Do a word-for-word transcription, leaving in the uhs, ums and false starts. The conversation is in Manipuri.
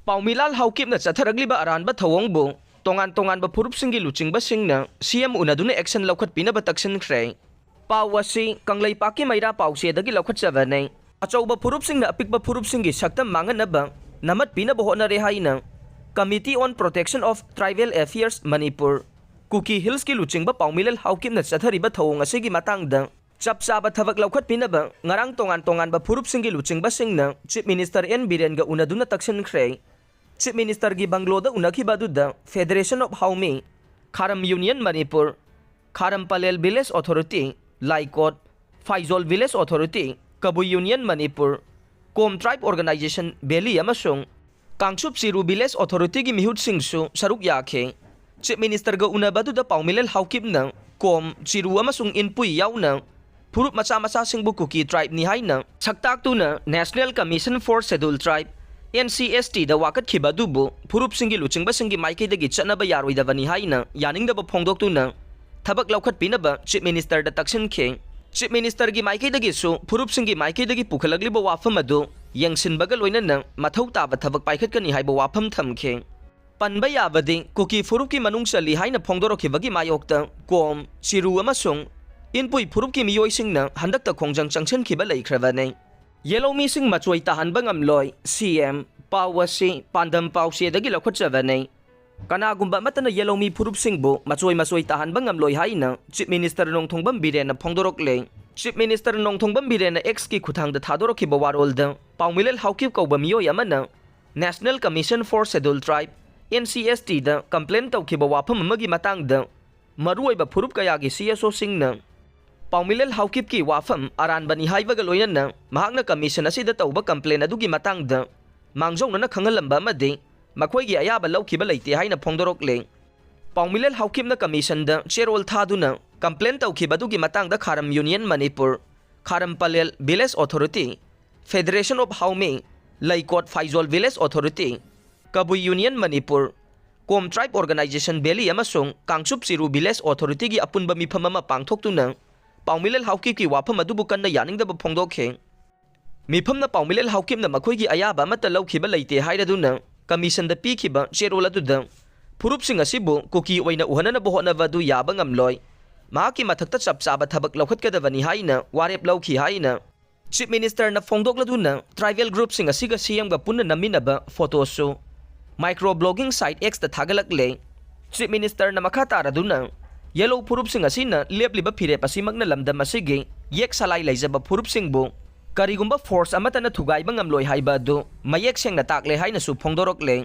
ꯄꯥꯎꯃꯤꯂꯥꯜ ꯍꯥꯎꯀꯤꯞꯅ ꯆꯠꯊꯔꯛꯂꯤꯕ ꯑꯔꯥꯟꯕ ꯊꯧꯑꯣꯡꯕꯨ ꯇꯣꯉꯥꯟ ꯇꯣꯉꯥꯟꯕ ꯐꯨꯔꯨꯞꯁꯤꯡꯒꯤ ꯂꯨꯆꯤꯡꯕꯁꯤꯡꯅ ꯁꯤ ꯑꯦꯝ ꯎꯅꯗꯨꯅ ꯑꯦꯛꯁꯟ ꯂꯧꯈꯠꯄꯤꯅꯕ ꯇꯛꯁꯤꯟꯈ꯭ꯔꯦ꯫ ꯄꯥꯎ ꯑꯁꯤ ꯀꯪꯂꯩꯄꯥꯛꯀꯤ ꯃꯩꯔꯥ ꯄꯥꯎꯆꯦꯗꯒꯤ ꯂꯧꯈꯠꯆꯕꯅꯤ꯫ ꯑꯆꯧꯕ ꯐꯨꯔꯨꯞꯁꯤꯡꯅ ꯑꯄꯤꯛꯄ ꯐꯨꯔꯨꯞꯁꯤꯡꯒꯤ ꯁꯛꯇꯝ ꯃꯥꯡꯍꯟꯅꯕ ꯅꯝꯍꯠꯄꯤꯅꯕ ꯍꯣꯠꯅꯔꯦ ꯍꯥꯏꯅ Committee on Protection of Tribal Affairs Manipur, ꯀꯨꯀꯤ ꯍꯤꯜꯁꯀꯤ ꯂꯨꯆꯤꯡꯕ ꯄꯥꯎꯃꯤꯂꯦꯜ ꯍꯥꯎꯀꯤꯞꯅ ꯆꯠꯊꯔꯤꯕ ꯊꯧꯑꯣꯡ ꯑꯁꯤꯒꯤ ꯃꯇꯥꯡꯗ ꯆꯞ ꯆꯥꯕ ꯊꯕꯛ ꯂꯧꯈꯠꯄꯤꯅꯕ ꯉꯔꯥꯡ ꯇꯣꯉꯥꯟ ꯇꯣꯉꯥꯟꯕ ꯐꯨꯔꯨꯞꯁꯤꯡꯒꯤ ꯂꯨꯆꯤꯡꯕꯁꯤꯡꯅ ꯆꯤꯐ ꯃꯤꯅꯤꯁꯇꯔ ꯑꯦꯟ ꯕꯤꯔꯦꯟꯒ ꯎꯅꯗꯨꯅ ꯇꯛꯁꯤꯟꯈ꯭ꯔꯦ꯫ ꯆꯤꯐ ꯃꯤꯅꯤꯁꯇꯔꯒꯤ ꯕꯪꯒ꯭ꯂꯣꯗ ꯎꯅꯈꯤꯕ ꯑꯗꯨꯗ Federation of Haomi, Kharam union Manipur, Kharam Palel village authority, Laikot, Phaijol village authority, Kabui union Manipur, Kom tribe organisation valley ꯑꯃꯁꯨꯡ ꯀꯥꯡꯆꯨꯞ ꯆꯤꯔꯨ ꯚꯤꯂꯦꯖ ꯑꯣꯊꯣꯔꯤꯇꯤꯒꯤ ꯃꯤꯍꯨꯠꯁꯤꯡꯁꯨ ꯁꯔꯨꯛ ꯌꯥꯈꯤ꯫ ꯆꯤꯐ ꯃꯤꯅꯤꯁꯇꯔꯒ ꯎꯅꯕꯗꯨꯗ ꯄꯥꯎꯃꯤꯂꯦꯜ ꯍꯥꯎꯀꯤꯞꯅ ꯀꯣꯝ, ꯆꯤꯔꯨ ꯑꯃꯁꯨꯡ ꯏꯟꯄꯨꯏ ꯌꯥꯎꯅ ꯐꯨꯔꯨꯞ ꯃꯆꯥ ꯃꯆꯥꯁꯤꯡꯕꯨ ꯀꯨꯀꯤ ꯇ꯭ꯔꯥꯏꯕꯅꯤ ꯍꯥꯏꯅ ꯁꯛꯇꯥꯛꯇꯨꯅ National Commission for Scheduled Tribe, N C S ꯇꯤꯗ ꯋꯥꯀꯠꯈꯤꯕ ꯑꯗꯨꯕꯨ ꯐꯨꯔꯨꯞꯁꯤꯡꯒꯤ ꯂꯨꯆꯤꯡꯕꯁꯤꯡꯒꯤ ꯃꯥꯏꯀꯩꯗꯒꯤ ꯆꯠꯅꯕ ꯌꯥꯔꯣꯏꯗꯕꯅꯤ ꯍꯥꯏꯅ ꯌꯥꯅꯤꯡꯗꯕ ꯐꯣꯡꯗꯣꯛꯇꯨꯅ ꯊꯕꯛ ꯂꯧꯈꯠꯄꯤꯅꯕ ꯆꯤꯐ ꯃꯤꯅꯤꯁꯇꯔꯗ ꯇꯛꯁꯤꯟꯈꯤ꯫ ꯆꯤꯐ ꯃꯤꯅꯤꯁꯇꯔꯒꯤ ꯃꯥꯏꯀꯩꯗꯒꯤꯁꯨ ꯐꯨꯔꯨꯞꯁꯤꯡꯒꯤ ꯃꯥꯏꯀꯩꯗꯒꯤ ꯄꯨꯈꯠꯂꯛꯂꯤꯕ ꯋꯥꯐꯝ ꯑꯗꯨ ꯌꯦꯡꯁꯤꯟꯕꯒ ꯂꯣꯏꯅꯅ ꯃꯊꯧ ꯇꯥꯕ ꯊꯕꯛ ꯄꯥꯏꯈꯠꯀꯅꯤ ꯍꯥꯏꯕ ꯋꯥꯐꯝ ꯊꯝꯈꯤ꯫ ꯄꯟꯕ ꯌꯥꯕꯗꯤ ꯀꯨꯀꯤ ꯐꯨꯔꯨꯞꯀꯤ ꯃꯅꯨꯡ ꯆꯜꯂꯤ ꯍꯥꯏꯅ ꯐꯣꯡꯗꯣꯔꯛꯈꯤꯕꯒꯤ ꯃꯥꯌꯣꯛꯇ ꯀꯣꯝ, ꯆꯤꯔꯨ ꯑꯃꯁꯨꯡ ꯏꯟꯄꯨꯏ ꯐꯨꯔꯨꯞꯀꯤ ꯃꯤꯑꯣꯏꯁꯤꯡꯅ ꯍꯟꯗꯛꯇ ꯈꯣꯡꯖꯪ ꯆꯪꯁꯤꯟꯈꯤꯕ ꯂꯩꯈ꯭ꯔꯕꯅꯤ꯫ ꯌꯦꯜꯍꯧꯃꯤꯁꯤꯡ ꯃꯆꯣꯏ ꯇꯥꯍꯟꯕ ꯉꯝꯂꯣꯏ, ꯁꯤ ꯑꯦꯝ꯫ ꯄꯥꯎ ꯑꯁꯤ ꯄꯥꯟꯗꯝ ꯄꯥꯎꯆꯦꯗꯒꯤ ꯂꯧꯈꯠꯆꯕꯅꯤ꯫ ꯀꯅꯥꯒꯨꯝꯕ ꯑꯃꯠꯇꯅ ꯌꯦꯜꯍꯧꯃꯤ ꯐꯨꯔꯨꯞꯁꯤꯡꯕꯨ ꯃꯆꯣꯏ ꯃꯆꯣꯏ ꯇꯥꯍꯟꯕ ꯉꯝꯂꯣꯏ ꯍꯥꯏꯅ ꯆꯤꯐ ꯃꯤꯅꯤꯁꯇꯔ ꯅꯣꯡꯊꯣꯡꯕꯝ ꯕꯤꯔꯦꯟꯅ ꯐꯣꯡꯗꯣꯔꯛꯂꯦ꯫ ꯆꯤꯐ ꯃꯤꯅꯤꯁꯇꯔ ꯅꯣꯡꯊꯣꯡꯕꯝ ꯕꯤꯔꯦꯟꯅ ꯑꯦꯛꯁꯀꯤ ꯈꯨꯠꯊꯥꯡꯗ ꯊꯥꯗꯣꯔꯛꯈꯤꯕ ꯋꯥꯔꯣꯜꯗ ꯄꯥꯎꯃꯤꯂꯦꯜ ꯍꯥꯎꯀꯤꯞ ꯀꯧꯕ ꯃꯤꯑꯣꯏ ꯑꯃꯅ National Commission for Scheduled Tribe, N C S ꯇꯤꯗ complain ꯇꯧꯈꯤꯕ ꯋꯥꯐꯝ ꯑꯃꯒꯤ ꯃꯇꯥꯡꯗ ꯃꯔꯨꯑꯣꯏꯕ ꯐꯨꯔꯨꯞ ꯀꯌꯥꯒꯤ ꯁꯤ ꯑꯦꯁ ꯑꯣꯁꯤꯡꯅ ꯄꯥꯎꯃꯤꯂꯦꯜ ꯍꯥꯎꯀꯤꯞꯀꯤ ꯋꯥꯐꯝ ꯑꯔꯥꯟꯕꯅꯤ ꯍꯥꯏꯕꯒ ꯂꯣꯏꯅꯅ ꯃꯍꯥꯛꯅ ꯀꯃꯤꯁꯟ ꯑꯁꯤꯗ ꯇꯧꯕ ꯀꯝꯄ꯭ꯂꯦꯟ ꯑꯗꯨꯒꯤ ꯃꯇꯥꯡꯗ ꯃꯥꯡꯖꯧꯅꯅ ꯈꯪꯍꯜꯂꯝꯕ ꯑꯃꯗꯤ ꯃꯈꯣꯏꯒꯤ ꯑꯌꯥꯕ ꯂꯧꯈꯤꯕ ꯂꯩꯇꯦ ꯍꯥꯏꯅ ꯐꯣꯡꯗꯣꯔꯛꯂꯦ꯫ ꯄꯥꯎꯃꯤꯂꯦꯜ ꯍꯥꯎꯀꯤꯞꯅ ꯀꯃꯤꯁꯟꯗ ꯆꯦꯔꯣꯜ ꯊꯥꯗꯨꯅ ꯀꯝꯄ꯭ꯂꯦꯟ ꯇꯧꯈꯤꯕ ꯑꯗꯨꯒꯤ ꯃꯇꯥꯡꯗ Kharam union Manipur, Kharam Palel village authority, Federation of Haomi, Leikot Phaijol village authority, Kabui union Manipur, Kom tribe organisation valley ꯑꯃꯁꯨꯡ ꯀꯥꯡꯆꯨꯞ ꯆꯤꯔꯨ ꯚꯤꯂꯦꯖ ꯑꯣꯊꯣꯔꯤꯇꯤꯒꯤ ꯑꯄꯨꯟꯕ ꯃꯤꯐꯝ ꯑꯃ ꯄꯥꯡꯊꯣꯛꯇꯨꯅ ꯄꯥꯎꯃꯤꯂꯦꯜ ꯍꯥꯎꯀꯤꯞꯀꯤ ꯋꯥꯐꯝ ꯑꯗꯨꯕꯨ ꯀꯟꯅ ꯌꯥꯅꯤꯡꯗꯕ ꯐꯣꯡꯗꯣꯛꯈꯤ꯫ ꯃꯤꯐꯝꯅ ꯄꯥꯎꯃꯤꯂꯦꯜ ꯍꯥꯎꯀꯤꯞꯅ ꯃꯈꯣꯏꯒꯤ ꯑꯌꯥꯕ ꯑꯃꯠꯇ ꯂꯧꯈꯤꯕ ꯂꯩꯇꯦ ꯍꯥꯏꯔꯗꯨꯅ ꯀꯃꯤꯁꯟꯗ ꯄꯤꯈꯤꯕ ꯆꯦꯔꯣꯜ ꯑꯗꯨꯗ ꯐꯨꯔꯨꯞꯁꯤꯡ ꯑꯁꯤꯕꯨ ꯀꯨꯀꯤ ꯑꯣꯏꯅ ꯎꯍꯟꯅꯅꯕ ꯍꯣꯠꯅꯕ ꯑꯗꯨ ꯌꯥꯕ ꯉꯝꯂꯣꯏ, ꯃꯍꯥꯛꯀꯤ ꯃꯊꯛꯇ ꯆꯞ ꯆꯥꯕ ꯊꯕꯛ ꯂꯧꯈꯠꯀꯗꯕꯅꯤ ꯍꯥꯏꯅ ꯋꯥꯔꯦꯞ ꯂꯧꯈꯤ ꯍꯥꯏꯅ ꯆꯤꯐ ꯃꯤꯅꯤꯁꯇꯔꯅ ꯐꯣꯡꯗꯣꯛꯂꯗꯨꯅ ꯇ꯭ꯔꯥꯏꯕꯦꯜ ꯒ꯭ꯔꯨꯞꯁꯤꯡ ꯑꯁꯤꯒ ꯁꯤꯑꯦꯝꯒ ꯄꯨꯟꯅ ꯅꯝꯃꯤꯟꯅꯕ ꯐꯣꯇꯣꯁꯨ ꯃꯥꯏꯀ꯭ꯔꯣ ꯕ꯭ꯂꯣꯒꯤꯡ ꯁꯥꯏꯠ ꯑꯦꯛꯁꯇ ꯊꯥꯒꯠꯂꯛꯂꯦ꯫ ꯆꯤꯐ ꯃꯤꯅꯤꯁꯇꯔꯅ ꯃꯈꯥ ꯇꯥꯔꯗꯨꯅ ꯌꯦꯂꯣ ꯐꯨꯔꯨꯞꯁꯤꯡ ꯑꯁꯤꯅ ꯂꯦꯞꯂꯤꯕ ꯐꯤꯔꯦꯞ ꯑꯁꯤꯃꯛꯅ ꯂꯝꯗꯝ ꯑꯁꯤꯒꯤ ꯌꯦꯛ ꯁꯂꯥꯏ ꯂꯩꯖꯕ ꯐꯨꯔꯨꯞꯁꯤꯡꯕꯨ ꯀꯔꯤꯒꯨꯝꯕ ꯐꯣꯔꯁ ꯑꯃꯠꯇꯅ ꯊꯨꯒꯥꯏꯕ ꯉꯝꯂꯣꯏ ꯍꯥꯏꯕ ꯑꯗꯨ ꯃꯌꯦꯛ ꯁꯦꯡꯅ ꯇꯥꯛꯂꯦ ꯍꯥꯏꯅꯁꯨ ꯐꯣꯡꯗꯣꯔꯛꯂꯦ꯫